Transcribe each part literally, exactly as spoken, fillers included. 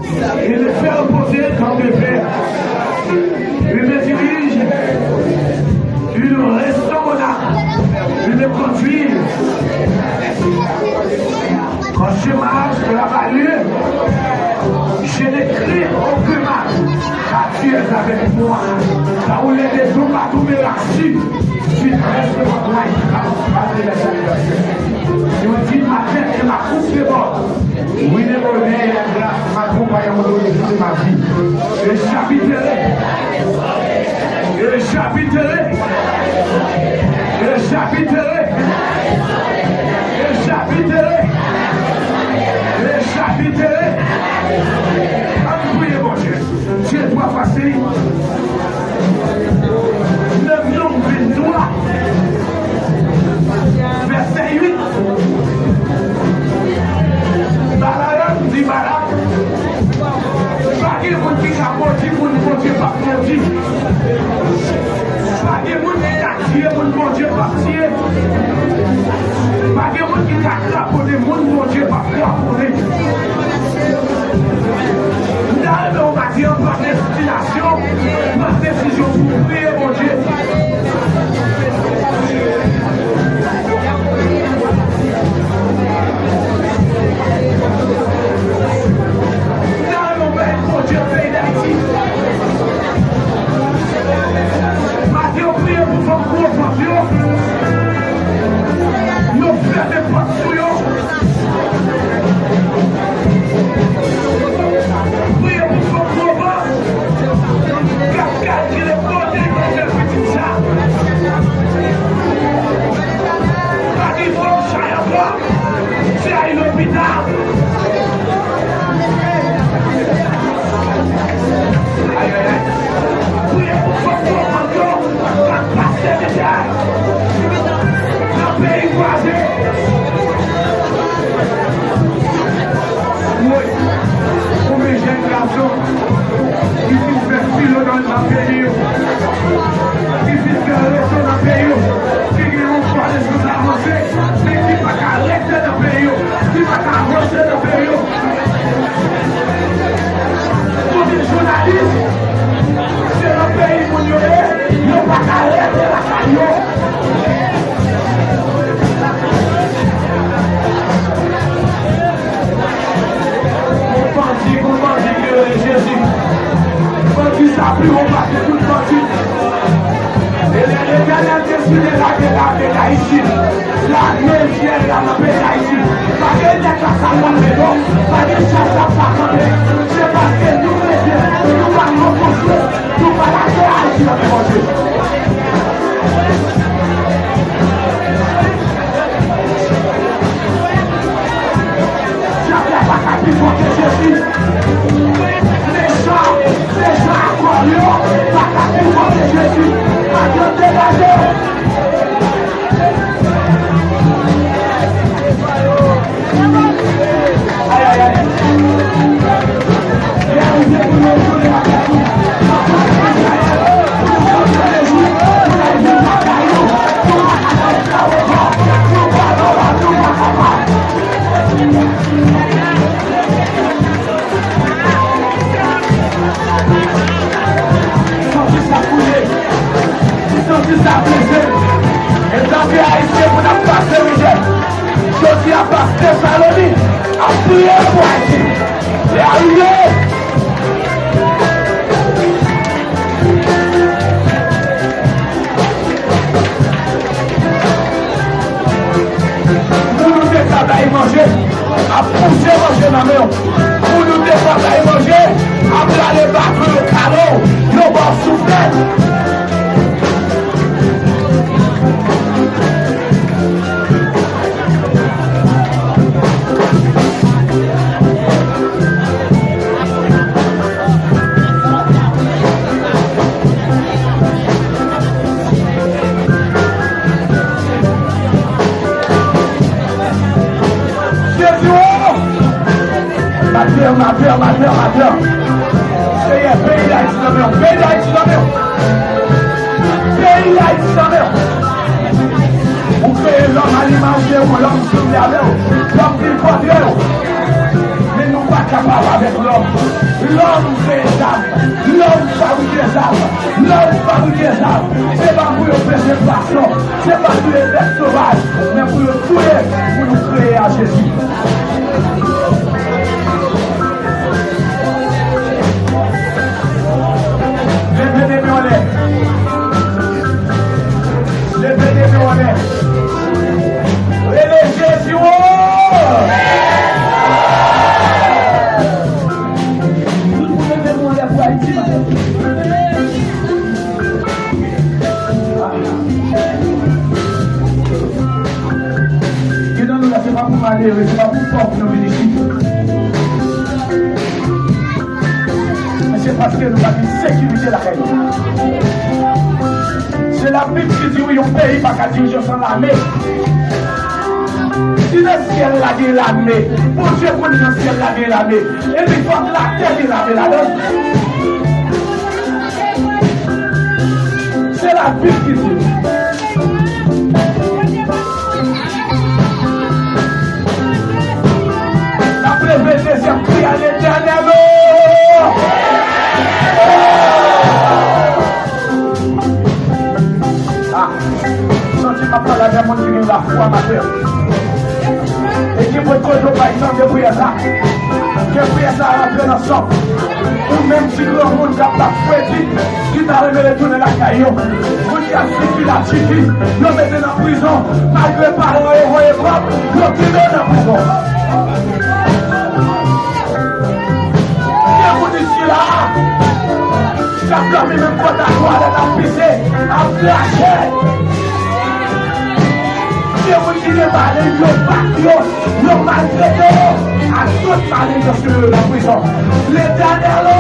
Il me fait reposer dans des verts. Il me dirige une raison monarque. Il me conduit quand je marche dans la vallée, je ne crains aucun mal, car tu es avec moi. Là où les démons m'ont tout rassure, tu dresses devant moi une table sparée de salutations. Tu me dis, ma tête et ma coupe déborde. Oui, les bonheurs et la grâce m'accompagnent au long de toute ma vie. Et j'habiterai, et j'habiterai, et j'habiterai, et j'habiterai, et j'habiterai. Ann priye Bondye. Dye twa fwa seyè. Nan Nonm venntwa, vèsè uit, Balaam di Balak, pa gen moun ki ka modi moun Bondye p ap modi. Pa gen moun ki ka tiye moun Bondye p ap tiye. Pa gen moun ki ka kraponnen moun Bondye p ap kraponnen. M ta renmen w maten an pran destinasyon, pran desizyon pou w priye Bondye. M ta renmen w beni Bondye peyi Dayiti. Maten yo priye pou fanm gwo vant yo. Yo fèmen pòt sou yo. Priye pou fanm gwo vant k ap kalkile kote li pral fè pitit sa. Pa gen fanm chay ankò. Se ay lopital. Ay, ay, ay. Priye pou fanm gwo vant yo k ap pase mizè nan peyi vwazen. Woy, konbyen jèn gason ki fin fè filo nan, nan peyi yo, ki fin fè rezo nan peyi yo, ki gen yon fwa lespri avanse, men ki pa ka rete nan peyi yo, ki pa ka avanse nan peyi yo. Tout jounalis, se nan peyi moun yo ye, yo pa ka rete lakay yo. Yon bandi, yon bandi ki rele Jezi. Bandi sa pi wo pase tout bandi. E lè Letènèl deside lage lame Dayiti, lame syèl la nan peyi Dayiti. Pa gen nèg k ap ka kanpe non. Pa gen chèf k ap ka kanpe. Se paske nou kretyen, nou pa rankontre, nou pa lage Ayiti nan men Bondye. Dyab la pa ka pi fò ke Jezi. Mechan, mechan akò yo pa ka pi fò ke Jezi. Patyon degaje w. Ay, ay, ay. Lè rive pou nou tounen lakay nou. Santi sa koule. Santi sa peze. Etanke Ayisyen pou n ap pase mizè. Jodi a, pastè Saloni ap priye pou Ayiti. Lè a rive. Moun ou te ka bay manje ap pouse manje nan men w. Moun ou te ka bay manje ap rale baton yo kale w, yo ba w souflèt. Jezi o! Matè, matè, matè, matè. Seyè, peyi Dayiti nan men w, peyi Dayiti nan men w. Peyi Dayiti nan men w. Ou kreye lòm a limaj de ou, lòm sanble avè w, lòm vin pòtre w. Men nou Pa kapab avèk lòm. Lòm kreye zam. Lòm fabrike zam. Lòm fabrike zam. Se pa pou yo peze pwason. Se pa pou yo bèt sovaj. Men pou yo touye, pou nou kreye a Jezi. Leve de men anlè. Leve de men anlè. Rele Jezi wo! Tout moun leve men anlè pou Ayiti maten. Gen nan nou la, se pa pou malere, se pa pou pòv nou vin isit. Men se paske nou pa gen sekirite lakay nou. Se Labib ki di wi, yon peyi pa ka dirije san lame. Si nan syèl la gen lame, Bondye konnen nan syèl la gen lame. Epi fòk latè gen lame ladan l. Se Labib ki di. N ap leve dezyèm kri a Letènèl o! Ah, m santi m ap pale ak de moun ki gen lafwa maten. Ekip Rekodo bay tande priyè sa. Ke priyè sa rantre nan sòk. Ou menm ti granmoun k ap bat fredi, ki ta renmen retounen lakay yo. Moun ki ap sibi latjiki, yo mete nan prizon. Malgre paran yo voye kòb, yo kenbe yo nan prizon. Gen moun isi la, k ap dòmi menm kote a twalèt, ap pise, ap krache. Gen moun ki gen maleng, yo bat yo, yo maltrete yo. Ak tout malediksyon yo nan prizon. Letènèl o!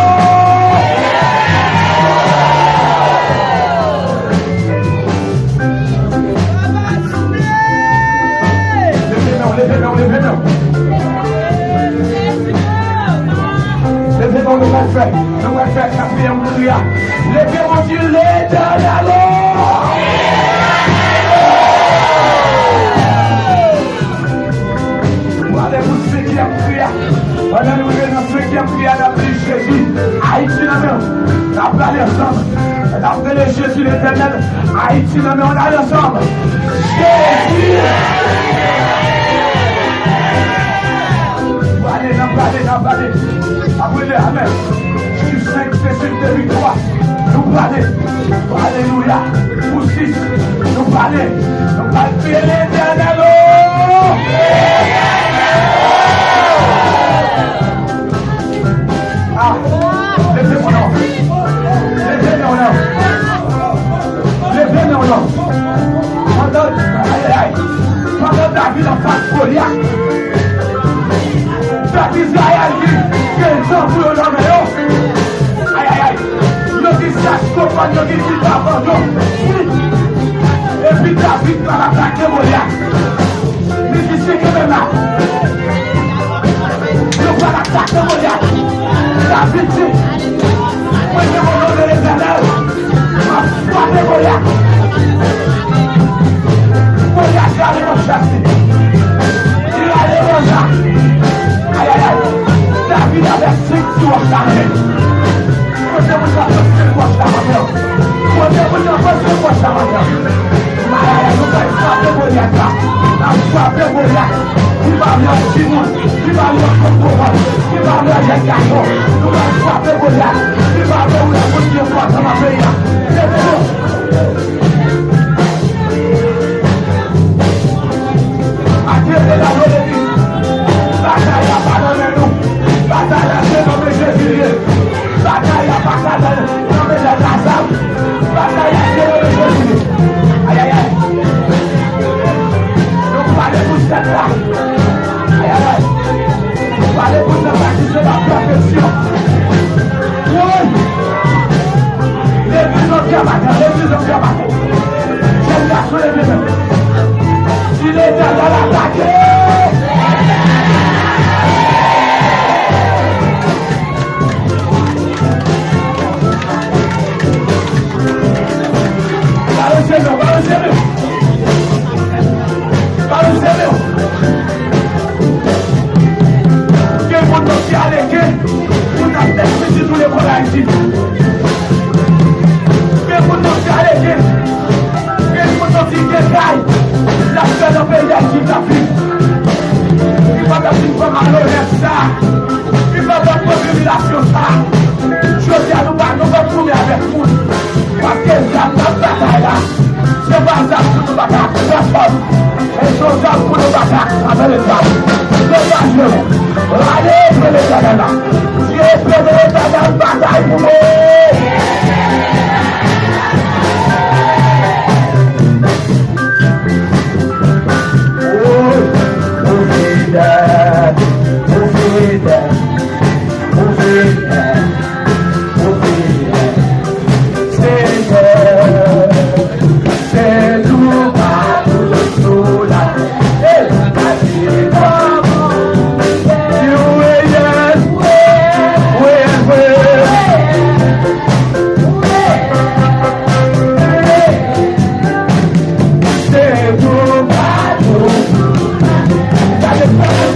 Leve men w, leve men w, leve men w. Leve men w, nou pral fè, nou pral fè katriyèm kri a. Leve men w, di Letènèl o! Prale pou senkyèm kri a. Pandan nou rive nan senkyèm kri a, n ap di Jezi, Ayiti nan men w. N ap prale ansanm. N ap rele Jezi Letènèl. Ayiti nan men w, n ale ansanm. Jezi! Prale, n ap prale, n ap prale. Apre le amèn. Chif senk, se chif de viktwa. Nou prale. Alelouya. Pou sis. Nou prale. Nou prale. Kriye Letènèl o! Ah! Leve men w non. Leve men w non. Leve men w non. Pandan, ay, ay, ay. Pandan David ap bat Golyat, pèp Izrayèl ki gen zam pou yo nan men yo. Ay, ay, ay. Yo di se Askopòt yo ki di pa ban yo. Epi David pral atake Golyat. Li di, "Se kenbe la." Yo pral atake Golyat. David di, "Mwen gen mwen non de Letènèl." M ap frape Golyat. Golyat rale nan chèf li. Li rale nan chèf. Ay, ay, ay. David avèk senk ti wòch la nan men li. Kote moun sa pran senk wòch la maten an? Kote moun sa pran senk wòch la maten an? Ay, ay, ay, nou pral frape Golyat la. N ap frape Golyat. Li pa vle yon timoun. Li pa vle yon kokorat. Li pa vle yon jèn gason. Nou pral frape Golyat. Li pa vle yon moun ki enpòtan nan peyi a. Leve nou. Adye Bondye, adore li. Batay la pa nan men nou. Batay la se nan men Jezi li ye. Batay la pa ka nan, nan men nèg Lazare. Batay la se nan men Jezi li ye. Ay, ay, ay. Nou prale pou sèt la. Ay, ay, ay. Nou prale pou sèt la ki se la pèfeksyon. Woy! Legliz an fè maten, legliz an fè maten. Jèn gason leve men w. Si Letènèl atake, Popilasyon sa, jodi a nou pa, nou p ap goumen avèk moun. Paske zam n ap batay la, se pa zam pou nou pa ka pran fòs, men se yon zam pou nou pa ka kraze Letènèl. Degaje w. Rale epè Letènèl la. Di epè Letènèl batay pou mwen. Ou fidèl, ou fidèl, ou fidèl, ou fidèl. Senyè, se nou pa pou nou la. Hey, pa di kòman. Di wi, yes. Wi, yes, wi. Se nou pa pou nou. Gade sa.